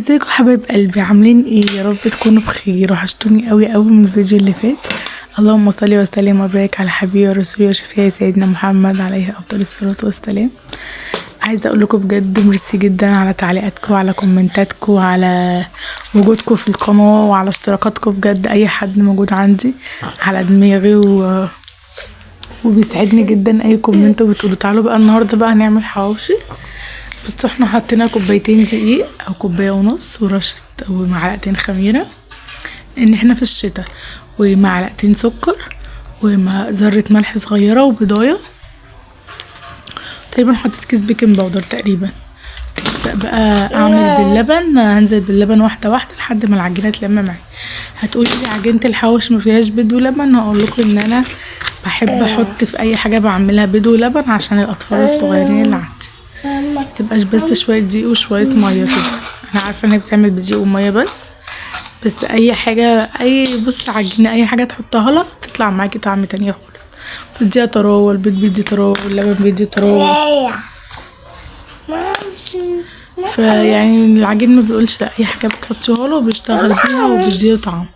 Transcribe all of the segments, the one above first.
ازيكم حبايب قلبي؟ عاملين ايه؟ يا رب تكونوا بخير. وحشتوني قوي قوي من الفيديو اللي فات. اللهم صل وسلم وبارك على حبيبي ورسولي وشفيعي سيدنا محمد عليه افضل الصلاة والسلام. عايزه اقول لكم بجد ميرسي جدا على تعليقاتكم وعلى كومنتاتكم وعلى وجودكم في القناة وعلى اشتراكاتكم. بجد اي حد موجود عندي على دماغي وبيسعدني جدا اي comment بتقولوا. تعالوا بقى النهارده بقى هنعمل حواوشي. بصوا احنا حطينا كوبايتين دقيق او كوباية ونص ورشه ومعلقتين خميره لان احنا في الشتاء، ومعلقتين سكر وذره ملح صغيرة وبيضايه. تقريبا حطيت كيس baking powder تقريبا. ابدا بقى اعمل باللبن، هنزل باللبن واحدة واحدة لحد ما العجينة تلم معايا. هتقولي لي عجينه الحواوشي ما فيهاش بيض ولبن؟ هقول لكم ان انا بحب احط في اي حاجة بعملها بيض ولبن عشان الاطفال الصغيرين اللي عندي متبقاش بس شوية دقيق وشوية مية كده. انا عارفه انك بتعمل بدقيق ومية بس اي حاجة، اي بص عجينه اي حاجة تحطها لها تطلع معاكي طعم تاني خالص. تديها طراوه، البيض بيدي طراوه واللبن بيدي طراوه، فيعني العجين ما بيقولش لا، اي حاجة بتحطيها له بيشتغل بيها وبيديله طعم.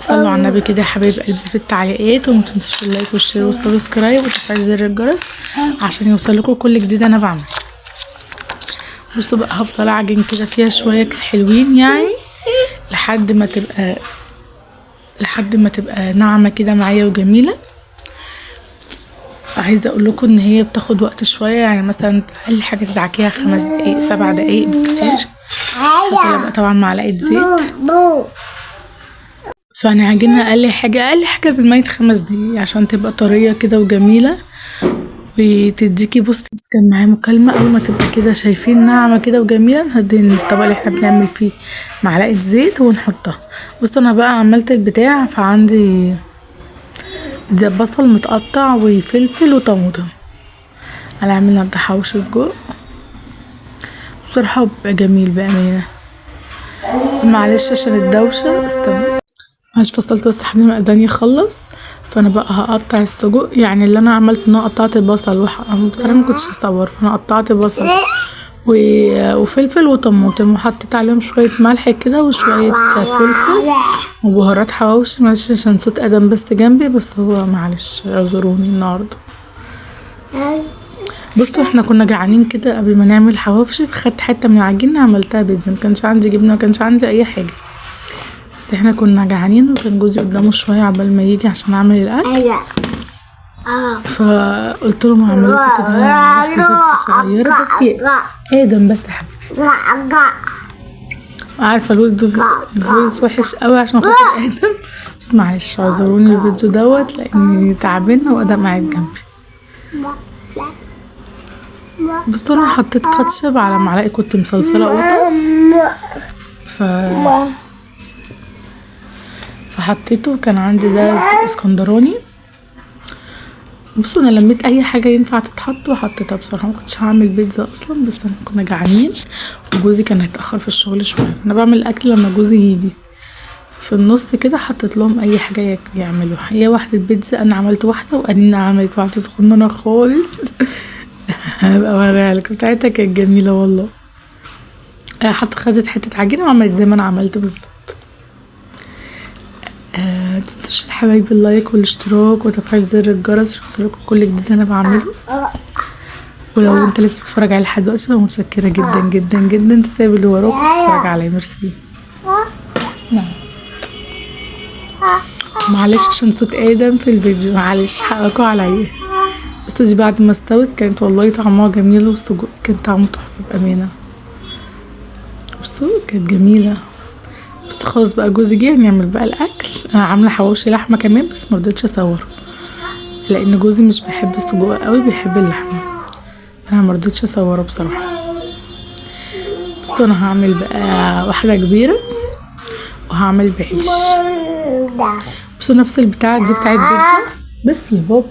صلوا على النبي كده يا حبايب قلبي في التعليقات، وما تنسوش ال like وال share وال subscribe وتفعيل زر الجرس عشان يوصلكوا كل جديد انا بعمله. بصوا بقى هفضل اعجن كده فيها شوية حلوين يعني لحد ما تبقى ناعمة كده معايا وجميلة. عايزه اقول لكم ان هي بتاخد وقت شوية، يعني مثلا اقل حاجة تدعكيها 5 دقايق 7 دقايق بالكتير. هحط بقى طبعا معلقه زيت، فانا عجينها اقل حاجة بالميت 5 دقايق عشان تبقى طرية كده وجميلة وتديكي. بصي بس كان معايا مكالمة، اول ما تبقى كده شايفين ناعمة كده وجميلة نهدي الطبق اللي احنا بنعمل فيه معلقه زيت ونحطها. بصوا انا بقى عملت البتاع، فعندي ده بصل متقطع وفلفل وطماطم. انا عامل النهارده حواوشي سجق، بصراحة بيبقى جميل بامانه. معلش عشان الدوشة استنى، معلش فصلت بس لحد ما اداني يخلص. فانا بقى هقطع السجق، يعني اللي انا عملت ان انا قطعت البصل بصراحة ما كنتش هصور، فانا قطعت بصل وفلفل وطماطم وحطيت عليهم شوية ملح كده وشوية فلفل وبهارات حواوشي. معلش عشان صوت ادم بس جنبي، بس هو معلش اعذروني النهارده. بصوا احنا كنا جعانين كده قبل ما نعمل حواوشي، فخدت حتة من العجينة عملتها بيتزا. ما كانش عندي جبنه، ما كانش عندي اي حاجة، بس احنا كنا جعانين وكان جوزي قدامه شوية عبال ما يجي عشان اعمل الاكل. فقلت لهم هعمل لكم كده بيتزا صغيرة بس ادم بس يا حبيبي. عارفه الولد ال voice وحش قوي عشان خاطر ادم، بس معلش اعذروني الفيديو دوت لاني تعبانة وادم قاعد جنبي. بس انا حطيت كاتشب على معلقه كنت مصلصله قوطه، فحطيته. كان عندي ده اسكندراني. بصوا انا لميت اي حاجة ينفع تتحط وحطيتها. بصراحة ما كنتش هعمل بيتزا اصلا، بس انا كنا جعانين وجوزي كان هيتاخر في الشغل شوية، فانا بعمل الاكل لما جوزي يجي. في النص كده حطيت لهم اي حاجة يعملوها. هي واحدة بيتزا انا عملت واحدة وانينا عملت واحدة صغننه خالص. هبقى اوريها لكم، بتاعتها كانت جميلة والله. حتى خدت حتة عجينه وعملت زي ما انا عملت بالظبط. متنسوش الحبايب ال like والاشتراك وتفعيل زر الجرس عشان يوصلكوا كل جديد انا بعمله. ولو انت لسه بتتفرج عليه لحد دلوقتي فمتشكره جدا جدا جدا. انت سايب اللي وراك وبتتفرج عليا، ميرسي. نعم معلش عشان صوت ادم في الفيديو، معلش حقكوا عليا. بس دي بعد ما استوت كانت والله طعمها جميل، والسجق كان طعمه تحفة بامانه. بصوا كانت جميلة. بس خلاص بقى جوزي جه نعمل بقى الاكل. انا عامله حواوشي لحمه كمان بس مرضتش اصوره لان جوزي مش بيحب السجق قوي، بيحب اللحمة، فانا مرضتش اصوره بصراحة. بس انا هعمل بقى واحدة كبيرة وهعمل بعيش. بصوا نفس البتاعه دي بتاعه بيتزا، بس يا بابا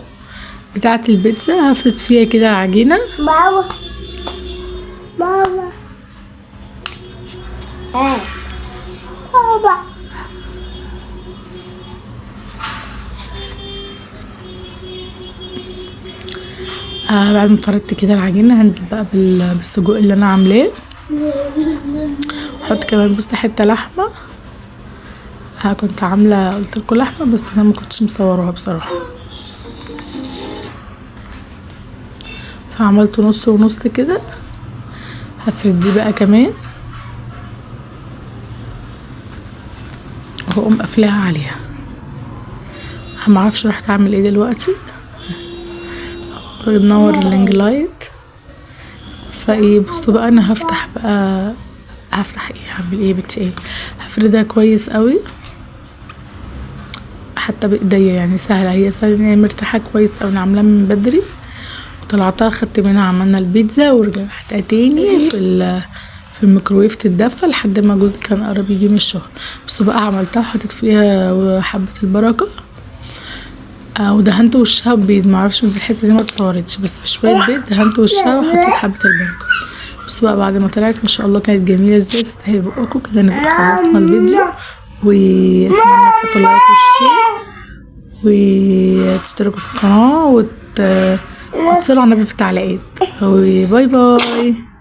بتاعه البيتزا هفرد فيها كده العجينة. بابا بابا بابا بعد ما فردت كده العجينة هنزل بقى بالسجق اللي انا عاملاه. هحط كمان بص حتة لحمة، انا كنت عاملة قلتلكوا لحمة بس انا ما كنتش مصوراها بصراحة، فعملت نص ونص كده. هفرد دي بقى كمان وهقوم قافلاها عليها. انا معرفش رحت اعمل ايه دلوقتي، بنور ال ring light. فايه بصوا بقى انا هفتح بقى، هفتح ايه، هعمل ايه يا بنتي، ايه هفردها كويس قوي حتى بايديا يعني، سهله هي، سهله ان هي مرتاحه كويس اوي. انا عاملاها من بدري وطلعتها، خدت منها عملنا البيتزا ورجعتها تاني في الميكروويف تتدفى لحد ما جوزي كان قرب يجي من الشغل. بصوا بقى عملتها وحطيت فيها حبة البركة، ودهنت وشها ببيض، معرفش من الحتة دي ما اتصورتش، بس بشوية بيض دهنت وشها وحطيت حبة البركة. بصوا بقى بعد ما طلعت ما شاء الله كانت جميلة ازاي، تستاهل بقكم كده. نبقى خلصنا الفيديو، واتمنى تحطوا like وال share وتشتركوا في القناة وتصلوا على النبي في التعليقات. و bye bye.